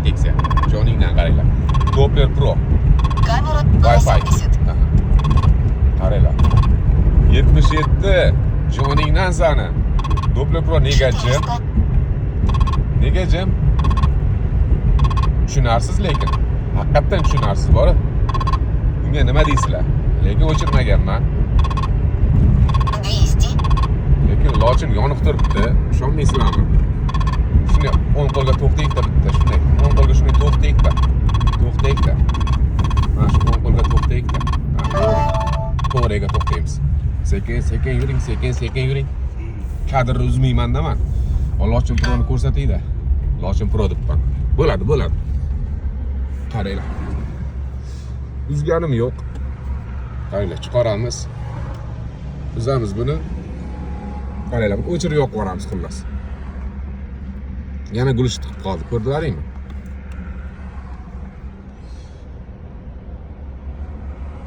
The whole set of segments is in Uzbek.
Deteksiya. Joningdan qaranglar. Doppler Pro. Камера Wi-Fi. 80. Aha. Qaranglar. 77 joningdan sani. Doppler Pro nega jim? 400. Nega jim? Tushunarsiz lekin. Haqiqatdan tushunarsiz bor. Bunga nima deysizlar? Lekin o'chirmaganman. 200. Lekin lochin yonib turibdi. Ishonmaysizlarmi? Shunday o'ng qo'lga to'xtayikda bitta, shunday. O'ng qo'lga shunday to'xtayikda. To'xtayikda. Mana shu o'ng qo'lga to'xtayikda. To'g'riga to'xtaymiz. Sekin, sekin yuring, sekin, sekin yuring. Kadrni uzmayman-da man. Lochin Pro'ni ko'rsatayda. Lochin Pro debman. Bo'ladi, bo'ladi. Qaranglar. Uzganim yo'q. Qaranglar, chiqaramiz. Uzamiz buni. Qaranglar, buni o'chirib yoqib yuboramiz xullas. Yana gulish chiqib qoldi, ko'rdilaringmi?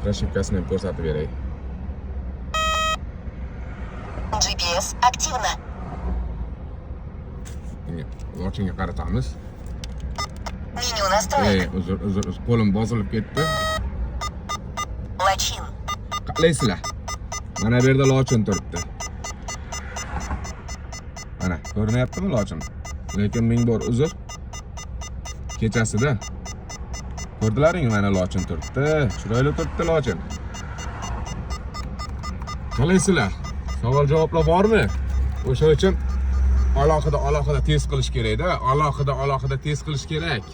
Прошивкасini ham ko'rsatib beray. GPS активно. Bunga lochinga qaratamiz. Меню настроек. Ey, uzr, uzr, uzr, qo'lim bosilib ketdi. Лачин. Qalaysizlar? Mana bu yerda lochin turibdi. Mana, ko'rinyaptimi lochin? Lekin ming bor uzr. Kechasida ko'rdilaringmi, mana lochin turibdi. Chiroyli turibdi lochin. Qalaysizlar? Savol javoblar bormi? O'sha uchun alohida alohida test qilish kerak-da. Alohida alohida test qilish kerak.